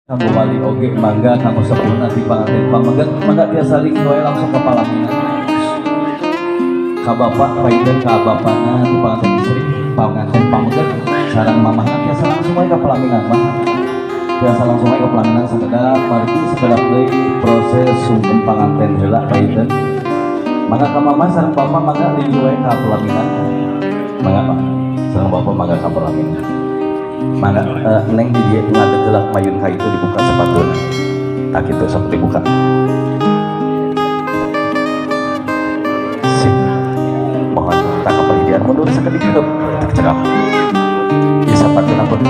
Kanggo wali oge mangga, kanggo sepuhna di panganten pameget mangga tiasa link wae langsung ke palaminan. Ka bapak paiden, ka bapakna di panganten istri, panganten pameget sareng mamahna tiasa langsung wae ka pelaminan mah. Tiasa langsung wae ka pelaminan sakedap, margi sakedap deui proses sungkem panganten heula paiden. Mangga ka mama sareng bapak, mangga linggih wae ka pelaminan. Mangga Pak, sareng bapak mangga ka pelaminan. Mangga neng di dieu ngadeg heula mayun ka itu dibuka sepatuna. Tak kitu sok dibuka. Sip. Mohon tak kapalidian mundur sakedik heup teu cekap. Ieu sapatuna pun.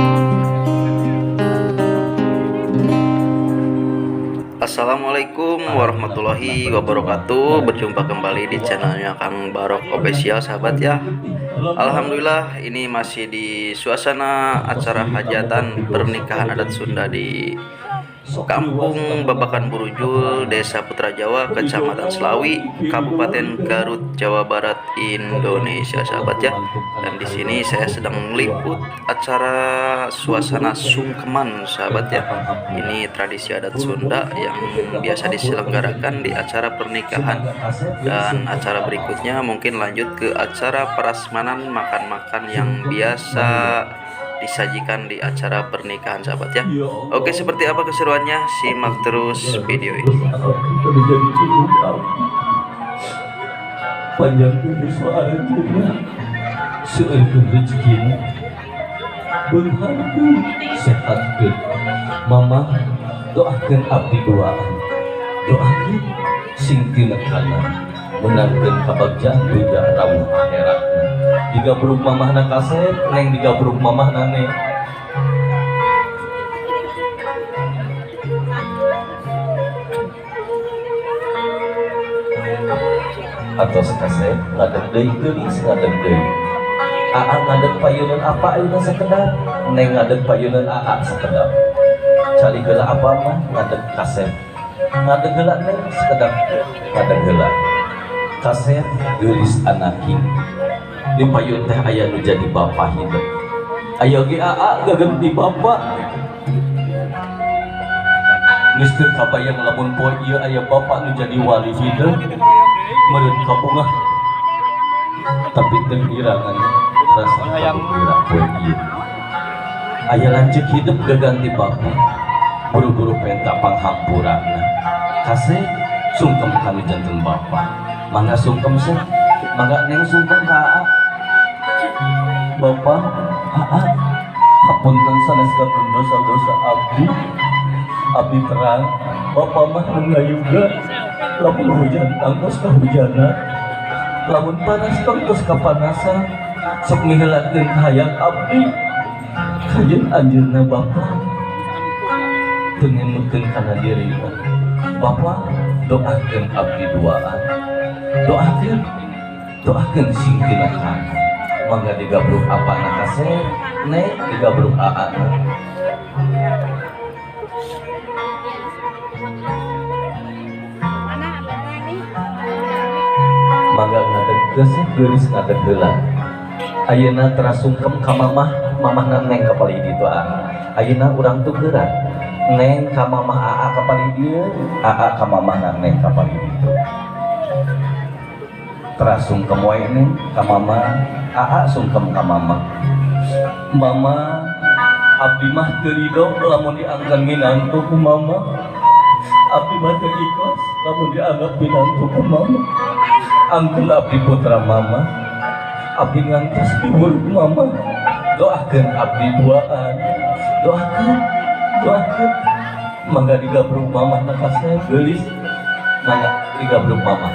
Assalamualaikum warahmatullahi wabarakatuh. Berjumpa kembali di channelnya Kang Barok Official, sahabat ya. Alhamdulillah, ini masih di suasana acara hajatan pernikahan adat Sunda di Kampung Babakan Burujul, Desa Putra Jawa, Kecamatan Slawi, Kabupaten Garut, Jawa Barat, Indonesia, sahabat ya. Dan di sini saya sedang meliput acara suasana sungkeman, sahabat ya. Ini tradisi adat Sunda yang biasa diselenggarakan di acara pernikahan, dan acara berikutnya mungkin lanjut ke acara prasmanan, makan-makan yang biasa disajikan di acara pernikahan, sahabat ya. Oke, seperti apa keseruannya? Simak terus video ini. Panjangkeun yuswa aranjeunna, seueurkeun rezekina, beungharkeun, sehatkeun. Mama, doakeun abdi duaan, doakeun sing tinekana, meunangkeun kabagjaan dunya rawuh akhiratna. Digabruk mamahna kasep, neng digabruk mamahna neng. Atos kasep ngadeg deui, geulis ngadeg deui. Aa ngadeg payunan apa ayeuna sakedap, neng ngadeg payunan aa sakedap. Calik heula apa mah ngadeg kasep, ngadeg heula neng sakedap, ngadeg heula. Kasep geulis anaki di payun teh aya nu jadi bapa hidup, aya ge aa gagenti bapa. Geus teu kabayang lamun poe ieu aya bapa nu jadi wali hidup, meureun kabungah tapi teu ngirangan rasa kabungah poe ieu. Aya lanceuk hidup gaganti bapa, buru-buru penta panghampurana. Kasep sungkem kanu janten bapa, mangga sungkem seh, mangga neng sungkem ka aa. Bapak, aa, hapunten sanes katun dosa-dosa abdi. Abdi terang, bapak mah ngayuga, lamun hujan tangtos kahujanan, lamun panas tangtos kapanasan, sok miheulakeun kahayang abdi. Kajeun anjeunna bapak teu ngemutkeun kana dirina. Bapak doakeun abdi duaan, doakeun, doakeun sing tinekana. Mangga digabruk apana kasep, neng digabruk aa. Mangga ngadeg gesek geulis ngadeg heula. Ayeuna terasungkem ka mamah, mamahna neng ka palih ditu aa. Ayeuna urang tukeran. Neng ka mamah aa ka palih dieu, aa ka mamahna neng ka palih ditu. Terasungkem wae neng ka mama, aa sungkem ka mama. Mama, abdi mah teu ridho lamun diangkat minantu ku mama. Abdi mah teu ikhlas lamun dianggap minantu ku mama. Angkeun abdi putra mama, abdi ngantos diwuruk mama. Doakeun abdi duaan, doakeun, doakeun. Mangga digabruk mamah na kasep geulis, mangga digabruk mamah.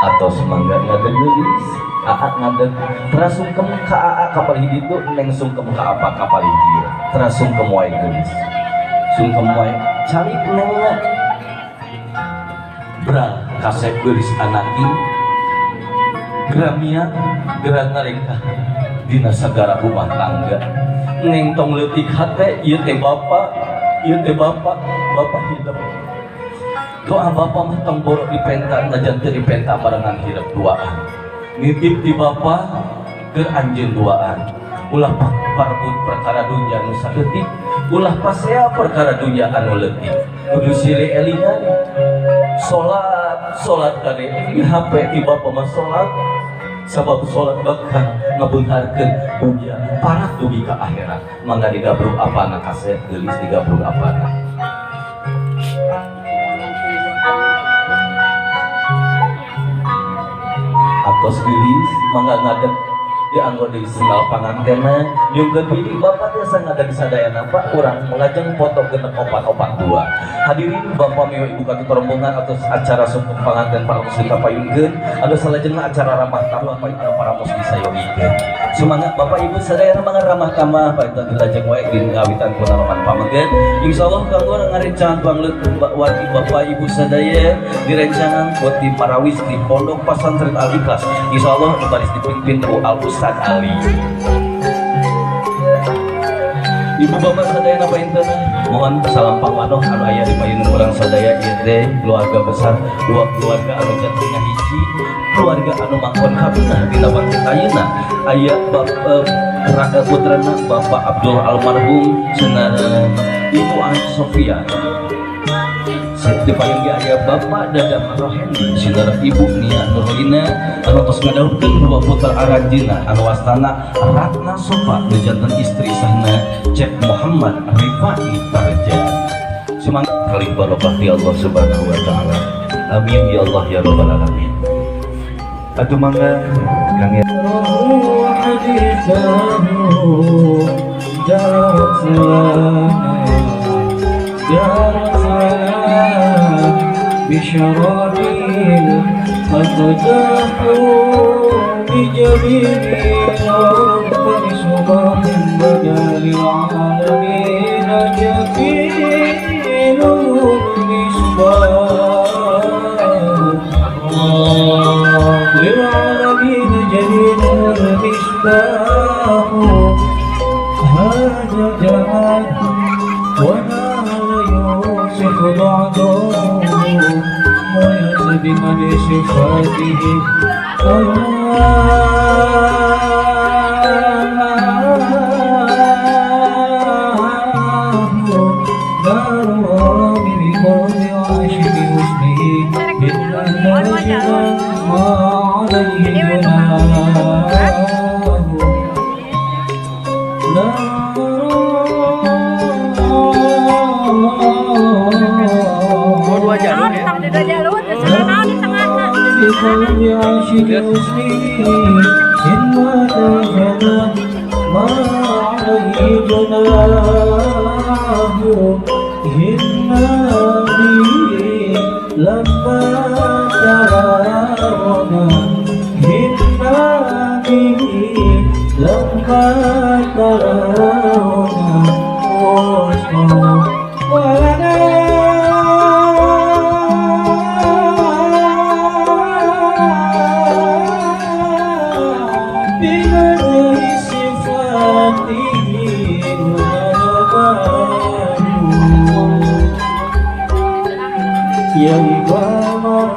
Atau semangga ngadeg geulis, aa ngadeg terasungkem ka aa ka palih ditu, neng sungkem ka apa ka palih dieu. Terasungkem wae geulis, sungkem wae calik nengna. Bral kasep geulis anaki gramia geura ngarengkah dina sagara rumah tangga. Neng tong leutik hate, ieu teh bapa, ieu teh bapa, bapa hidup. Doa bapa mah tong borok dipenta, najan teu dipenta barengan hirup duaan. Nitip ti bapa keur anjeun duaan. Ulah parbut perkara dunya nu saeutik, ulah pasea perkara dunya anu leutik. Kudu silih elingan. Salat, salat kade di HP ti bapa mah salat. Sabab salat bakal ngabeungharkeun dunya parak dugi ka akhirat. Mangga digabruk apana kasep geulis digabruk apana. Atos geulis mangga ngadeg dianggo di sendal pangantena nyungkeun bini bapak tiasa ngadeg sadayana pak urang melajeng foto genep opat opat dua. Hadirin bapak mio ibu katut rombongan atau acara sungkem panganten parantos ditapayunkeun anu salajengna acara ramah tamah anu parantos disayogikeun. Semangat bapak ibu sadayana mangga ramah tamah painten dilajeng wae di ngawitan pun pameget. Insyaallah kanggo ngarencangan pangleut wargi bapak ibu sadaya direncangan buat di Marawis di Pondok Pesantren Al Ikhlas. Insyaallah baris dipimpin ku Al Ustaz Ali. Ibu bapak sadayana painten mohon salam pangwanoh anu aya di payun urang sadaya ieu teh keluarga besar dua keluarga anu jantungna hiji keluarga anu mangkon kabinah dina bangkit ayeuna aya putrana Bapak Abdul almarhum cenah Ibu An Sofia. Di payun ge aya Bapak Dadang Rohendi sinareng Ibu Nia Nurlina anu tos ngadahutkeun dua putra aranjeunna anu wastana Ratna Sofa nu janten istri sahna Cek Muhammad Rifai Tarja. Semangat kali barokah di Allah Subhanahu wa taala. Amin ya Allah ya rabbal alamin. Atuh mangga Kang ya. بشرابيل قد تحوا بجبيني ورب صباح بدا للعالمين جبين المصباح للعالمين جبين المصباح هذا جمال وما يوصف بعده بمن صفاته دار غرام بقرب عاشق حسنه إلا نجدا ما عليه جناه بقلب عاشق حسنه إن مات فما ما عليه جناه إنا به لما ترانا إنا به لما ترانا ولنا يا إمام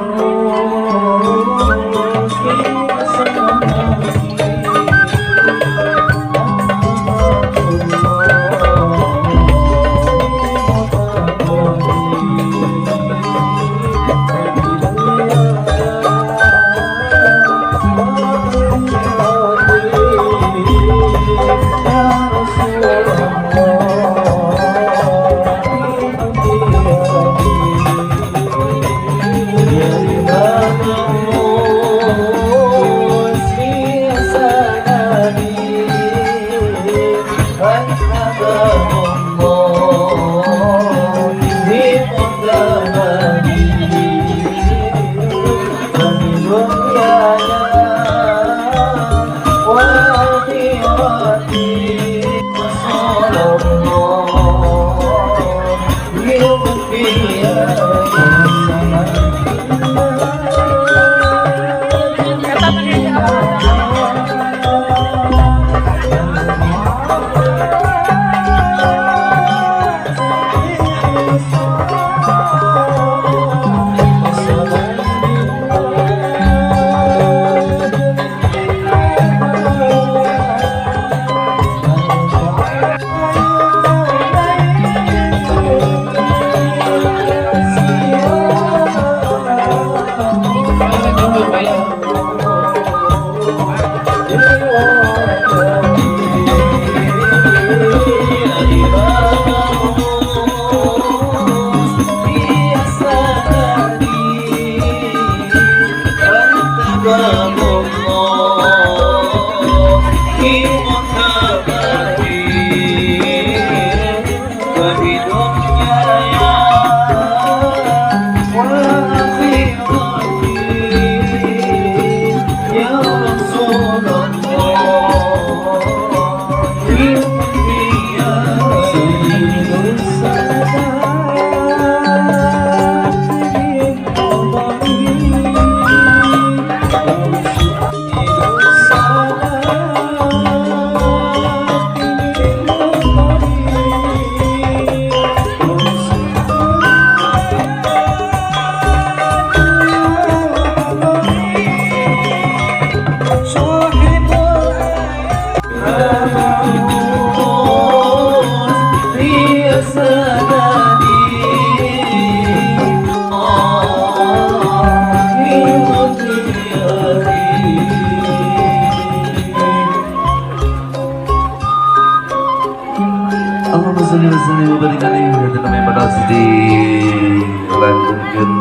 Allahumma sholli wa sallim wa barik alaihi wa sallam. Pada dilantunkeun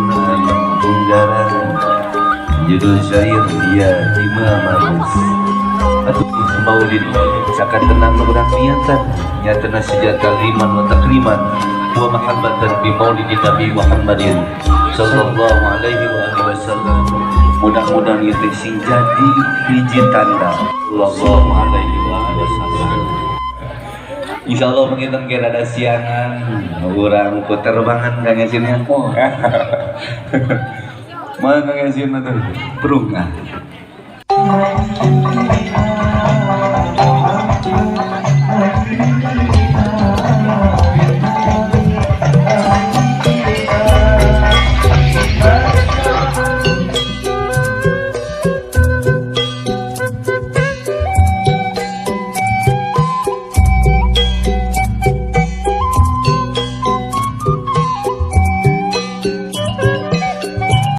tunggaran judul syair Ya Imam Agus. Atuh maulid sakantenan urang niatan nyatana sejata liman wa takriman wa mahabbatan bi maulidin Nabi Muhammadin sallallahu alaihi wa alihi wasallam. Mudah-mudahan itu sing jadi hiji tanda sallallahu alaihi wa alihi wasallam. Insya Allah mungkin kira ada siangan orang terbangan Kang Yasinnya. Oh. Mana Kang Yasin tuh? Perung ah.